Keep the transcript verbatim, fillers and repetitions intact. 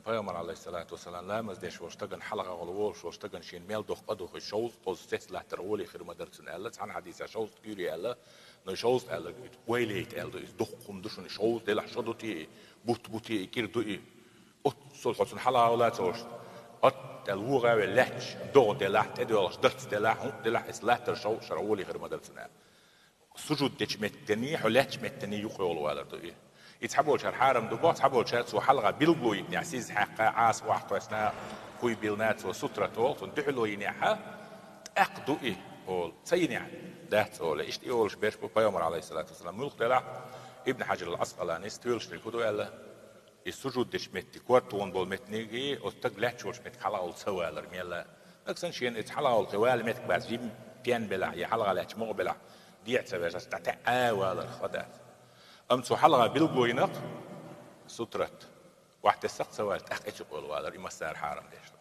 Пайхамар, алейхиссалату вассалам, ламаз деш волчу стагана хьалха гӀолла волуш волчу стагана шена мел доккха а духуш, шовзткъа шовзткъа сесла латтар гӀоле хир ма дара цунна аьлла, цхьана хьадисехь шовзткъа куьйре аьлла, но шовзткъа аьлла, вайлейта аьлла ду иза, доккха хӀума ду шуна, шовзткъа делахь шо ду те, бутт бу те, кӀира ду и. Оццул хьо цунна хьалха гӀолла ца волуш, атта аьлла вогӀа а велла лаьтташ, догӀа делахь, тӀедоьлхуш дарц делахь, хӀунда делахь, иза латтар шовзткъа шарахь гӀоле хир ма дара цунна аьлла. Сужуд дечу меттанехь, хьо лаьттачу меттанехь юкъа йолу валар ду и. И цхьаболчара хьарам ду боху, цхьаболчара цо хьалха билгало йитинехь, сиз хьаькхна, Ӏаса охьатоьссина, куй биллина цо сутрат олу, цунна дуьхьало йинехь, тӀаккха ду и олу. Ца йинехь, дац олу. Иштта и олуш берш бу пайхамар, алейхиссалату вассалам. Муьлхха делахь, Ибн Хьаджар ал-Аскъаланис тоьлуш дерг хӀун ду аьлла? И сужуд дечу метте, кортан болу меттанеги, оцу стаг лаьтташ волчу метте хьалха гӀолла ца валар мелла. Нагахь санна шена иза хьалха гӀолла кхин вала меттиг бац, жимма пен белахь, я хьалха лаьтташ могӀа белахь, дехьа ца ваьжна, дӀатаьӀӀа валар хӀун дац. Амма цо хьалха билгало йина-кх сутрат, охьатесна-кх ца валар, тӀаккха эцу къола валар, и массара хьарам деш ду.